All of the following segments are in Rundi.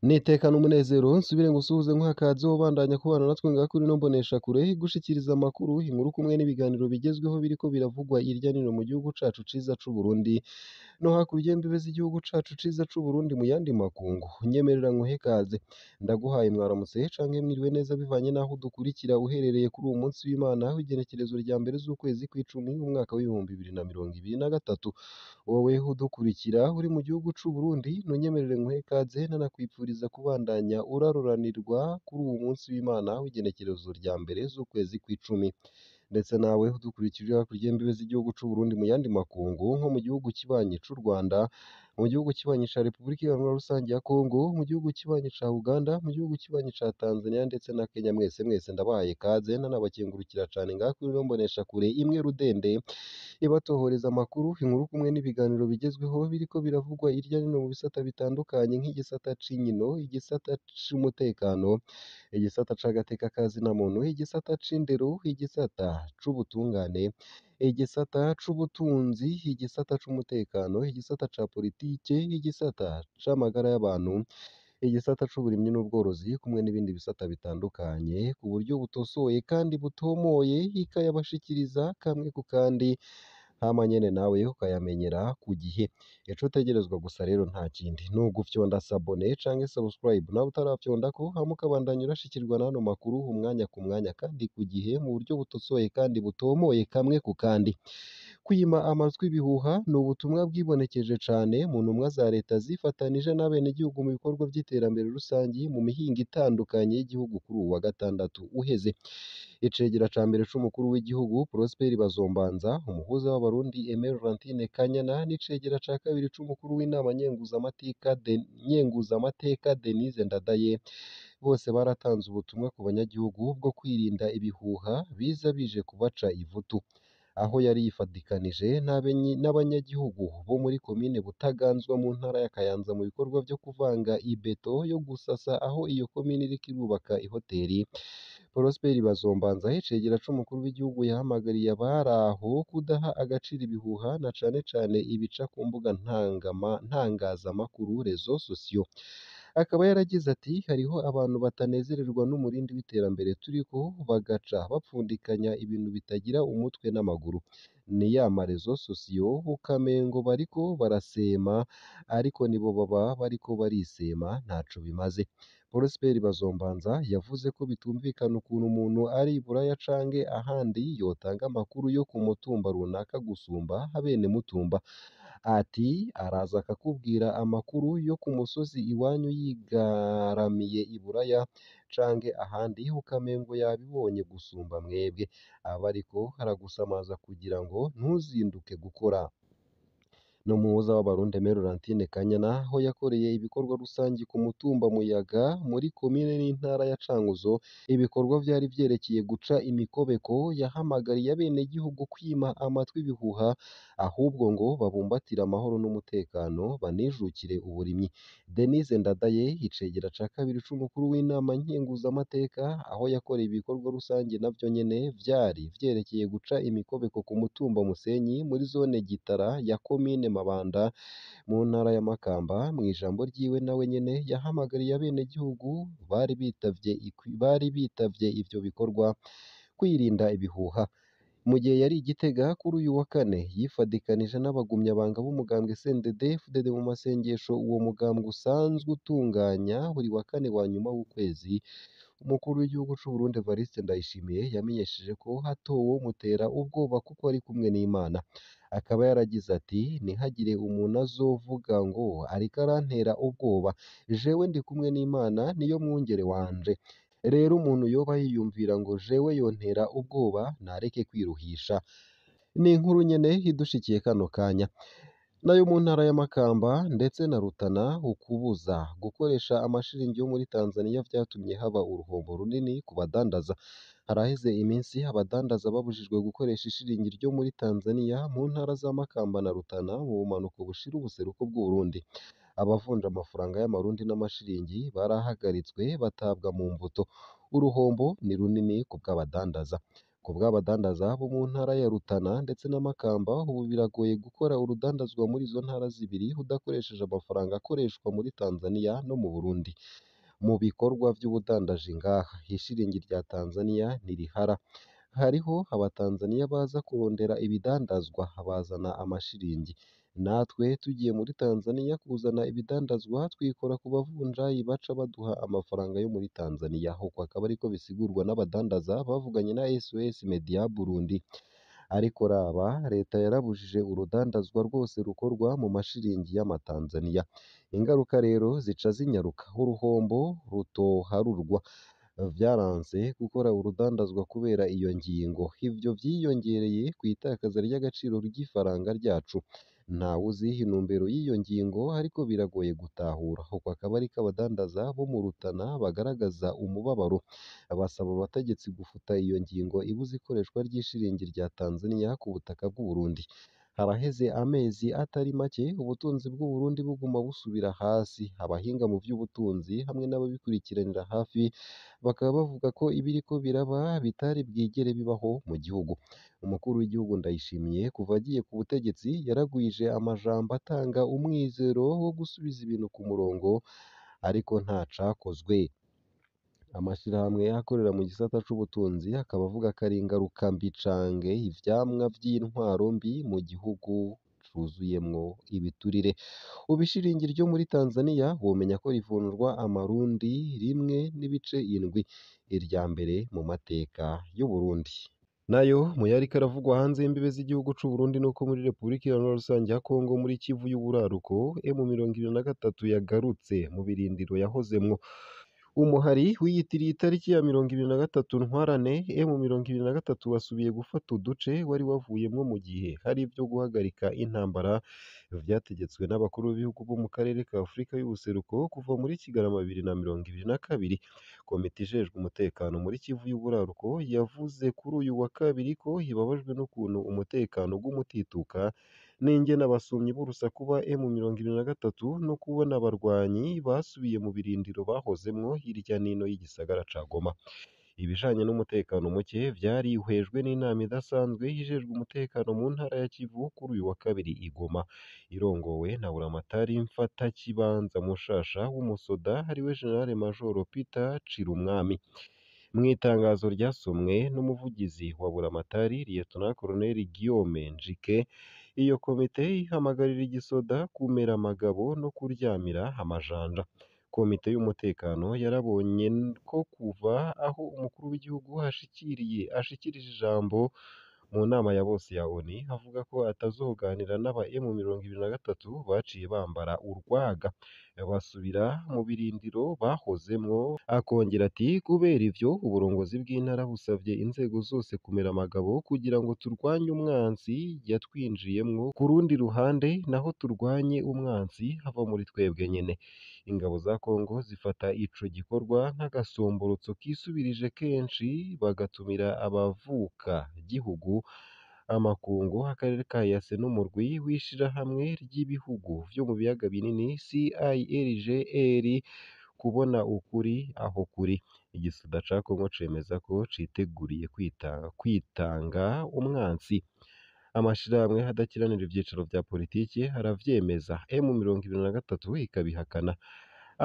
N'iteka n'umunezero nsubire ngusuhuze nkuhe akaze ubandanya kubana natwe ngaha kuri ino mboneshakure igushikiriza amakuru, inkuru kumwe n'ibiganiro bigezweho biriko biravugwa hirya no hino mu gihugu cacu ciza c'Uburundi no hakurya y'imbibe z'igihugu cacu ciza c'Uburundi mu yandi makungu. Nyemerera nkuhe ikaze, ndaguhaye mwaramutse canke mwiriwe neza bivanye n'aho udukurikira uherereye kuri uwu munsi w'Imana w'igenekerezo rya mbere z'ukwezi kw'icumi umwaka w'2023. Wowe udukurikira uri mu gihugu c'Uburundi ntunyemerere nkuhe ikaze nanakwipfuriza kubandanya uraruranirwa kuri uwu munsi w'Imana w'igenekerezo rya mbere z'ukwezi kw'icumi. Ndetse nawe udukurikira uri hakurya y'imbibe z'igihugu c'Uburundi mu yandi makungu nko mu gihugu kibanyi c'u Rwanda, mu gihugu kibanyi ca Repubulika Iharanira Rusangi ya Kongo, mu gihugu kibanyi ca Uganda, mu gihugu kibanyi ca Tanzania ndetse na Kenya, mwese mwese ndabahaye ikaze nanabakengurukira cane ngaha kuri ino mboneshakure imwe rudende ibatohoreza amakuru, inkuru kumwe n'ibiganiro bigezweho biriko biravugwa hirya no hino mu bisata bitandukanye nk'igisata c'inkino, igisata c'umutekano, igisata c'agateka ka zina muntu, igisata c'indero, igisata c'ubutungane, igisata c'ubutunzi, igisata c'umutekano, igisata ca politike, igisata c'amagara y'abantu, igisata c'uburimyi n'ubworozi kumwe n'ibindi bisata bitandukanye ku buryo butosoye kandi butomoye, ikayabashikiriza kamwe ku kandi hama nyene nawe ukayamenyera ku gihe. Ico utegerezwa gusa rero nta kindi ni ugufyonda s'abonner canke subscribe nawe utarafyondako, hama ukabandanya urashikirwa n'ano makuru umwanya ku mwanya kandi ku gihe mu buryo butosoye kandi butomoye kamwe ku kandi. Kwima amatwi ibihuha ni ubutumwa bwibonekeje cane mu ntumwa za leta zifatanije n'abenegihugu mu bikorwa vy'iterambere rusangi mu mihingo itandukanye y'igihugu kuri uwu wa gatandatu uheze. Icegera ca mbere c'umukuru w'igihugu Prosper Bazombanza, umuhuza w'abarundi Aimé Laurentine Kanyana n'icegera ca kabiri c'umukuru w'inama nyenguzamateka Denise Ndadaye, bose baratanze ubutumwa ku banyagihugu bwo kwirinda ibihuha biza bije kubaca ivutu. Aho yari yifadikanije n'abanyagihugu bo muri komine Butaganzwa mu ntara ya Kayanza mu bikorwa vyo kuvanga ibeto yo gusasa aho iyo komine iriko irubaka ihoteri. Prosper Bazombanza icegera c'umukuru w'igihugu yahamagariye abari aho kudaha agaciro ibihuha na cane cane ibica ku mbuga ntangazamakuru réseaux sociaux. Akaba yaragize ati hariho abantu batanezererwa n'umurindi w'iterambere turiko bagaca bapfundikanya ibintu bitagira umutwe n'amaguru. Ni ya ma réseaux sociaux ukamengo bariko barasema ariko nibo baba bariko barisema ntaco bimaze. Prosper Bazombanza yavuze ko bitumvikana ukuntu umuntu ari i Buraya canke ahandi yotanga amakuru yo ku mutumba runaka gusumba abenemutumba. Ati araza akakubwira amakuru yo ku musozi iwanyu yigaramiye i Buraya canke ahandi ukamengo yabibonye gusumba mwebwe. Aba ariko aragusamaza kugira ngo ntuzinduke gukora. N'umuhuza w'abarundi Aimé Laurentine Kanyana aho yakoreye ibikorwa rusangi ku mutumba Muyaga muri komine n'intara ya Cankuzo, ibikorwa vyari vyerekeye guca imikobeko, yahamagariye abenegihugu kwima amatwi ibihuha ahubwo ngo babumbatire amahoro n'umutekano banijukire uburimyi. Denise Ndadaye icegera ca kabiri c'umukuru w'inama nkenguzamateka aho yakoreye ibikorwa rusangi navyo nyene vyari vyerekeye guca imikobeko ku mutumba Musenyi muri zone Gitara ya komine Mabanda mu ntara ya Makamba. Mw'ijambo ryiwe nawe nyene yahamagariye abenegihugu bari bitavye ivyo bikorwa kwirinda ibihuha. Mu gihe yari i Gitega kuri uyu wa kane yifadikanije n'abagumyabanga b'umugambwe CNDD-FDD mu masengesho uwo mugambwe usanzwe utunganya buri wa kane wa nyuma w'ukwezi. Umukuru w'igihugu c'Uburundi Evariste Ndayishimiye yamenyesheje ko hatowe uwomutera ubwoba kuko ari kumwe n'Imana. Akaba yaragize ati ntihagire umuntu azovuga ngo ariko arantera ubwoba, jewe ndi kumwe n'Imana niyo mwungere wanje. Rero umuntu yoba yiyumvira ngo jewe yontera ubwoba nareke kwiruhisha. Ni inkuru nyene idushikiye kano kanya. Nayo mu ntara ya Makamba ndetse na Rutana, ukubuza gukoresha amashiringi yo muri Tanzania vyatumye haba uruhombo runini ku badandaza. Haraheze iminsi abadandaza babujijwe gukoresha ishiringi ryo muri Tanzania mu ntara za Makamba na Rutana mu bumanuko bushira ubuseruko bw'Uburundi. Abavunja amafaranga y'amarundi n'amashiringi barahagaritswe batabwa mu mvuto. Uruhombo ni runini ku bw'abadandaza. Ku bw'abadandaza bo mu ntara ya Rutana ndetse na Makamba, ubu biragoye gukora urudandazwa muri izo ntara zibiri udakoresheje amafaranga akoreshwa muri Tanzania no mu Burundi. Mu bikorwa vy'ubudandaji ngaha, ishiringi rya Tanzania ntirihara. Hariho abatanzaniya baza kurondera ibidandazwa bazana amashiringi. Natwe tugiye muri Tanzania kuzana ibidandazwa twikora ku bavunjayi baca baduha amafaranga yo muri Tanzania. Uko akaba ariko bisigurwa n'abadandaza bavuganye na SOS Media Burundi. Ariko raba, leta yarabujije urudandazwa rwose rukorwa mu mashiringi y'amatanzaniya. Ingaruka rero zica zinyaruka, uruhombo rutoharurwa. Vyaranse gukora urudandazwa kubera iyo ngingo. Ivyo vyiyongereye kw'itakaza ry'agaciro ry'ifaranga ryacu. Ntawuzi intumbero y'iyo ngingo ariko biragoye gutahura. Uko akaba ariko abadandaza bo mu Rutana bagaragaza umubabaro, basaba abategetsi gufuta iyo ngingo ibuza ikoreshwa ry'ishiringi rya Tanzania ku butaka bw'u Burundi. Haraheze amezi atari make ubutunzi bw'u Burundi buguma busubira hasi. Abahinga mu vy'ubutunzi hamwe n'ababikurikiranira hafi bakaba bavuga ko ibiriko biraba bitari bwigere bibaho mu gihugu. Umukuru w'igihugu Ndayishimiye kuva agiye ku butegetsi yaragwije amajambo atanga umwizero wo gusubiza ibintu ku murongo, ariko nta cakozwe. Amashirahamwe akorera mu gisata c'ubutunzi akaba avuga ko ari ingaruka mbi canke ivyamwa vy'intwaro mbi mu gihugu cuzuyemwo ibiturire. Ubu ishiringi ryo muri Tanzania womenya ko rivunjwa amarundi 1.7, irya mbere mu mateka y'Uburundi. Nayo mu yariko aravugwa hanze y'imbibe z'igihugu c'u Burundi nuko muri Repubulika Iharanira Rusange ya Kongo muri Kivu y'Uburaruko M23 yagarutse mu birindiro yahozemwo. Umuhari wiyitiriye itariki ya 23 Ntwarante M23 wasubiye gufata uduce wari wavuyemwo mu gihe hari ivyo guhagarika intambara vyategetswe n'abakuru b'ibihugu bo mu karere ka Afurika y'Ubuseruko kuva muri Kigarama 2022. Komite ijejwe umutekano muri Kivu y'Uburaruko yavuze kuri uyu wa kabiri ko ibabajwe n'ukuntu umutekano uguma utituka n'ingene abasumyi b'urusaku ba M23 no kubona abarwanyi basubiye mu birindiro bahozemwo hirya n'ino y'igisagara ca Goma. Ibijanye n'umutekano muke vyarihwejwe n'inama idasanzwe ijejwe umutekano mu ntara ya Kivu kuri uyu wa kabiri i Goma, irongowe na Buramatari Mfatakibanza Mushasha w'umusoda ariwe General Major Peter Cirumwami. Mw'itangazo ryasomwe n'umuvugizi wa Buramatari Lieutenant Colonel Guillaume Njike, iyo komite ihamagarira igisoda kumera amagabo no kuryamira amajanja. Komite y'umutekano yarabonye ko kuva aho umukuru w'igihugu ashikirije ijambo mu nama ya bose ya ONU avuga ko atazoganira n'aba M23 baciye bambara urwaga basubira mu birindiro bahozemwo. Akongera ati kubera ivyo uburongozi bw'intara busavye inzego zose kumera amagabo kugira ngo turwanye umwansi yatwinjiyemwo, ku rundi ruhande naho turwanye umwansi ava muri twebwe nyene. Ingabo za Kongo zifata ico gikorwa nk'agasomborotso kisubirije kenshi bagatumira abavuka gihugu, amakungu, akarere ka EAC n'umurwi w'ishirahamwe ry'ibihugu vyo mu biyaga binini CIRGL kubona ukuri aho kuri. Igisoda ca Kongo cemeza ko citeguriye kwitanga umwansi. Amashirahamwe adakiranira ivyicaro vya politike aravyemeza, M23 ikabihakana.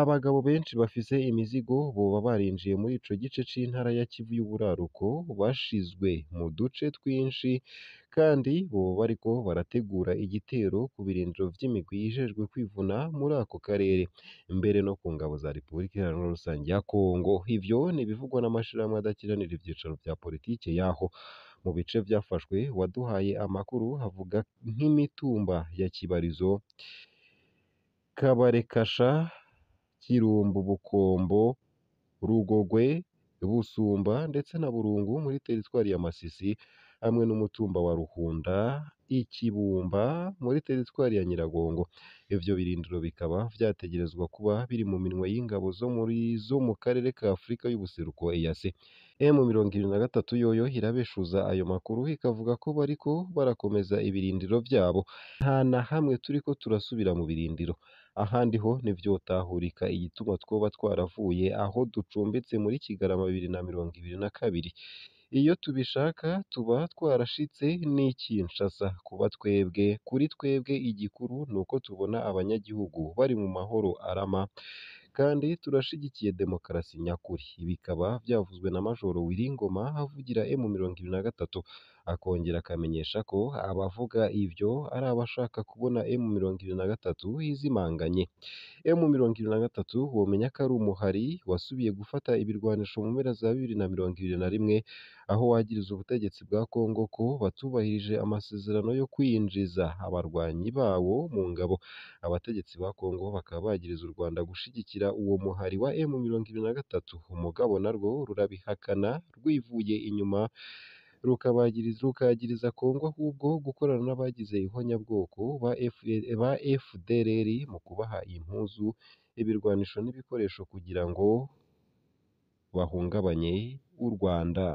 Abagabo benshi bafise imizigo boba barinjiye muri ico gice c'intara ya Kivu y'Uburaruko bashizwe mu duce twinshi kandi boba bariko barategura igitero ku birindiro vy'imigwi ijejwe kwivuna muri ako karere, mbere no ku ngabo za Repubulika Iharanira Rusange ya Kongo. Ivyo ni ibivugwa n'amashirahamwe adakiranira ivyicaro vya politike yaho. Mu bice vyafashwe uwaduhaye amakuru avuga nk'imitumba ya Kibarizo, Kabarekasha, Kirumbu, Bukombo, Rugogwe, Busumba ndetse na Burungu muri teritwari ya Masisi, hamwe n'umutumba wa Ruhunda, Ikibumba muri teritwari ya Nyiragongo. Ivyo birindiro bikaba vyategerezwa kuba biri mu minwe y'ingabo zo mu karere ka Afurika y'Ubuseruko EAC. M23 yoyo irabeshuza ayo makuru ikavuga ko bariko barakomeza ibirindiro vyabo. Nta na hamwe turiko turasubira mu birindiro. Ahandi ho ntivyotahurika igituma twoba twaravuye aho ducumbitse muri Kigarama 2022. Iyo tubishaka tuba twarashitse n'i Kinshasa. Kuba twebwe, kuri twebwe igikuru nuko tubona abanyagihugu bari mu mahoro arama, kandi turashigikiye demokarasi nyakuri. Bikaba vyavuzwe na Majoro Willy Ngoma avugira M23, akongera akamenyesha ko abavuga ivyo ari abashaka kubona M23 izimanganye. M23 womenya ko ari umuhari wasubiye gufata ibirwanisho mu mpera za 2021, aho wagiriza ubutegetsi bwa Congo ko batubahirije amasezerano yo kwinjiza abarwanyi bawo mu ngabo. Abategetsi ba Congo bakaba bagiriza u Rwanda gushigikira uwo muhari wa M23, mugabo narwo rurabihakana rwivuye inyuma, rukagiriza Congo ahubwo gukorana n'abagize ihonyabwoko ba FDLR mu kubaha impuzu, ibirwanisho n'ibikoresho kugira ngo bahungabanye u Rwanda.